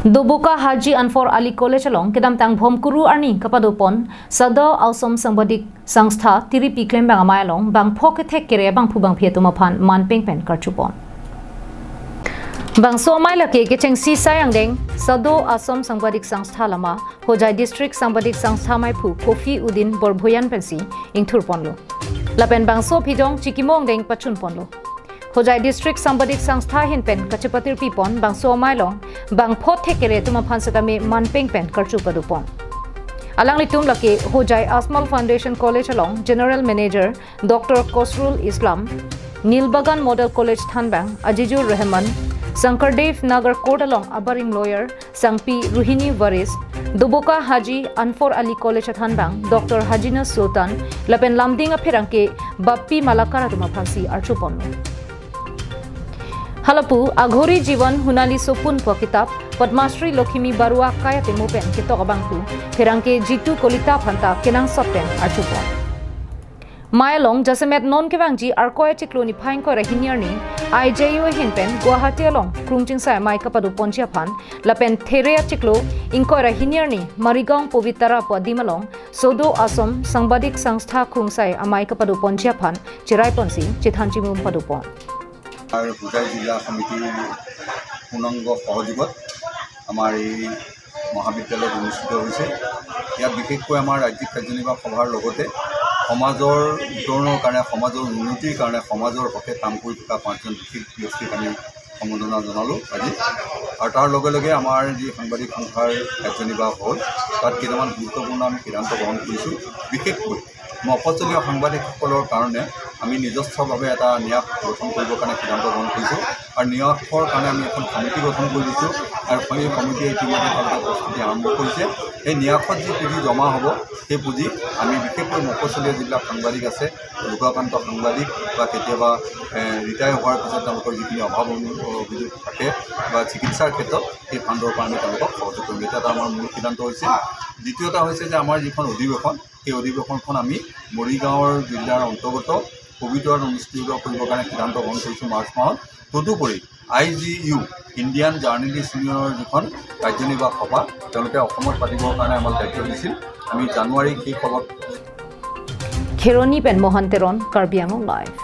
Doboka Haji Anfor Ali College along kedam tang bhomkuru arni kapadupon Sado Awsom Sangbadik Sangstha Tiripi klem bang amai along bang phok thek kere bang phubang phiatuma phan manpeng pen karchupon. Bang so mai lake ke cheng si sayang deng Sado Asom Sangbadik Sangstha lama Hojai District Sangbadik Sangstha mai phu Kofi Udin Borbhoyan pensi ingthur ponlo. Lapen bang so phijong chikimong deng pachun ponlo. Hojai District Sangbadik Sangstha hin pen kachipatir pipon bang so mai long bang phot thekere tuma phansatame manpeng pen karchu padupon. Alang litum lake Hojai Asmal Foundation College along General Manager Dr. Kosrul Islam, Nilbagan Model College Thanbang Ajijur Rahman, Sankardev Nagar Court along Abaring Lawyer Sangpi Ruhini Varis, Doboka Haji Anfor Ali College Thanbang Dr. Hajina Sultan, Lapen Lamding Apherangke Bappi Malakara tuma phansi archupon. Halapu Aghori Jiwan Hunali Sopun po kitab Padmasri Lakhimi Barua Kayate Mopen kitok abangpu Pherangke Jitu Kolita Phanta Kenang Soppen archupon. Mayalong jasemet non kewangji arkoy chikloni phaing koi rahiniarni IJU hinpen Guwahati along krungching sai mai kapadu ponchia phan lapen therea chiklo ingkoi rahiniarni Marigaon Povitara po dimalong Sodo Asom Sangbadik Sangstha krungsai amai kapadu ponchia phan chirai ponsi chithanchi mum padupon. আৰু হোজাই জিলা সমিতিৰ পূৰ্ণাংগ সহযোগত আমাৰ এই মহাবিদ্যালয়ত অনুষ্ঠিত হৈছে। ইয়াত বিশেষকৈ আমাৰ ৰাজ্যিক কাৰ্যনিৰ্বাহক সভাৰ লগতে সমাজৰ উত্তৰণৰ কাৰণে, সমাজৰ উন্নতিৰ কাৰণে, সমাজৰ হকে কাম কৰি থকা পাঁচজন বিশেষ ব্যক্তিক আমি সম্বৰ্ধনা জনালোঁ আজি। আৰু তাৰ লগে লগে আমাৰ যি সাংবাদিক সন্থাৰ কাৰ্যনিৰ্বাহ হ'ল, তাত কেইটামান গুৰুত্বপূৰ্ণ আমি সিদ্ধান্ত গ্ৰহণ কৰিছোঁ। বিশেষকৈ মফচলীয় সাংবাদিকসকলৰ কাৰণে আমি নিজস্বভাৱে এটা ন্যাস গঠন কৰিবৰ কাৰণে সিদ্ধান্ত গ্ৰহণ কৰিছোঁ। আৰু ন্যাসৰ কাৰণে আমি এখন সমিতি গঠন কৰি দিছোঁ আৰু সেই সমিতিয়ে ইতিমধ্যে তেওঁলোকে প্ৰস্তুতি আৰম্ভ কৰিছে। সেই ন্যাসত যি পুঁজি জমা হ'ব, সেই পুঁজি আমি বিশেষকৈ মফচলীয় যিবিলাক সাংবাদিক আছে, ৰোগাক্ৰান্ত সাংবাদিক বা কেতিয়াবা ৰিটায়াৰ হোৱাৰ পিছত তেওঁলোকৰ যিখিনি অভাৱ অভিযোগ থাকে বা চিকিৎসাৰ ক্ষেত্ৰত সেই ফাণ্ডৰ পৰা আমি তেওঁলোকক সহযোগ কৰিম। এইটো এটা আমাৰ মূল সিদ্ধান্ত হৈছে। দ্বিতীয়টা হৈছে যে আমাৰ যিখন অধিৱেশন, সেই অধিৱেশনখন আমি মৰিগাঁৱৰ জিলাৰ অন্তৰ্গত পবিতৰাত অনুষ্ঠিত কৰিবৰ কাৰণে সিদ্ধান্ত গ্ৰহণ কৰিছোঁ মাৰ্চ মাহত। তদুপৰি আইজিইউ, ইণ্ডিয়ান জাৰ্নেলিষ্ট ইউনিয়নৰ যিখন কাৰ্যনিৰ্বাহক সভা, তেওঁলোকে অসমত পাতিবৰ কাৰণে আমাক দায়িত্ব দিছিল। আমি জানুৱাৰী সেই সভাত Kheroni pen Mohan Teron, Karbi Anglong Live.